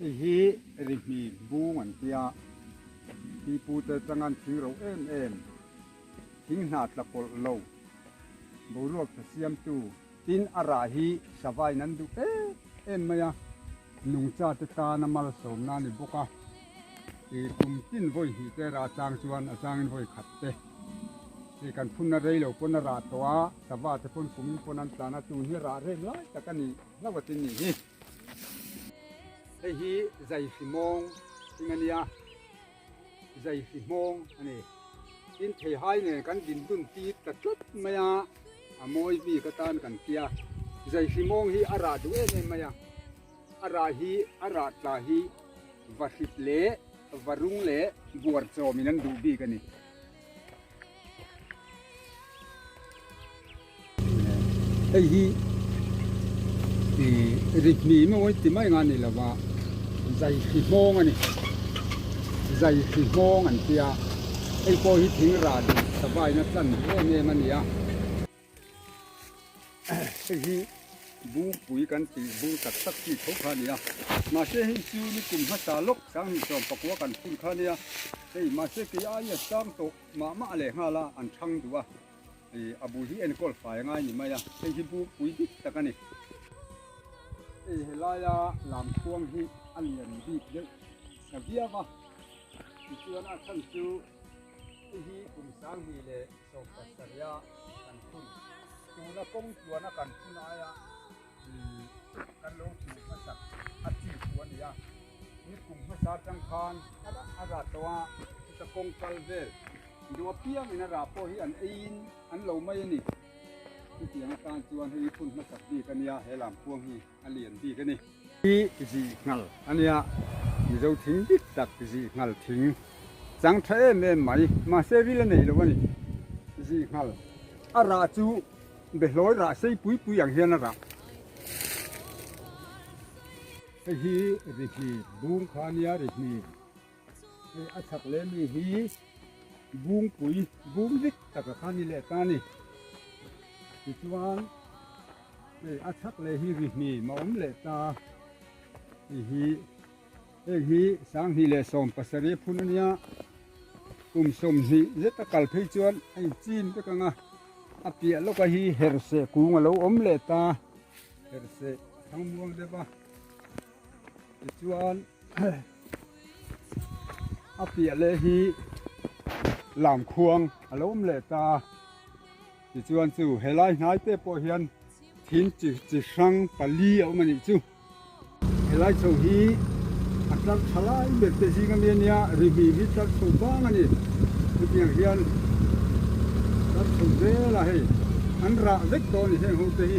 Hei hi rihmi bung an tia, pipute atanga an thing ro em em, thing hna tla pawlh lo, boruak tha siamtu. Tin, a rah hi savain an duh em em mai a, nungchate tana malsawmna a ni bawk a. Ih kum tin vawi hnih te rah chang chuan a changin vawi khat te ih kan phunna rei lo pawn a rah tawh a, sava te pawn kumin pawn an tlan a, tun hi rah rem lai tak a nih hlauh a tin nih hi. Hei hi zaihri mawng thing a nia, zaihri hmawng a ni. Tin theihai nen kan din dun tir ta tlat mai a, a mawi bik atan kan tia. Zaihri mawng hi a rah duh em em mai a, a rah hi a rah tla hi vahrit leh varung leh buar chawmin an duh bik a ni. Hei hi ih rihmi mawi ti mai nga ni lova zai hri hmawng a ni zai hri hmawng an tia hei pawh hi thing rah duh savaina tlan em em a ni a. Hei hi bungpui kan tih bung tak tak chi tho kha a ni a, mahse hei chu nikum hmasa lawk 2019 kan phun kha a nia, hei mahse kei aia sang tawh mah mah leh nghal a an thang duh a, ih a bul hi enkawl fai a ngai ni mai a, hei hi bungpui dik tak a ni. Hei helaia lamkhuang hi a lian bik deuh ta viau a, tichuan a chhan chu hei hi kum 20 27 a kan phun tuna kawng tluana kan phun aia kan lo hmuh hmasak a chi chu a ni a, ni kum hmasa atang khan a rah tawh a, chuta kawng kal vel duh apiangin a rah pawh hi an eiin an lo mai a ni. Chutiang atan chuan hei phun hmasak bik a nia, he lamkhuang hi a lian bik a ni. Hi zih nghal a nia, Mizo thing dik tak zih nghal thing chang tha em em mai, mahse ril a nei lo a ni. Zih nghal a rah chu behlawi rah sei pui pui ang hian a rah. Hei hi rihmi bung kha a nia, rihmi hei a chhak leh mi hi bungpui bung dik tak a kha ni leh ta a ni. Tichuan hei a chhak leh hi rihmi a awm leh ta, hei hi heng hi 2017 phun a nia, kum 20 zet a kal phei chuan a inchim vek ang a, a piah lawka hi herhseh kung a lo awm leh ta, herhseh a thang muang deuh a, tichuan a piah leh hi lamkhuang a lo awm leh ta. Tichuan chu helai hnai te pawh hian thing chi chi hrang pali a awm a nih chu. Helai chho hi a tlar tha lai ber te zing ami a nia, rihmi hi tlar chho vang a ni. Chutiang hian tlar chho zel a hei an rah vek tawh a ni heng ho te hi.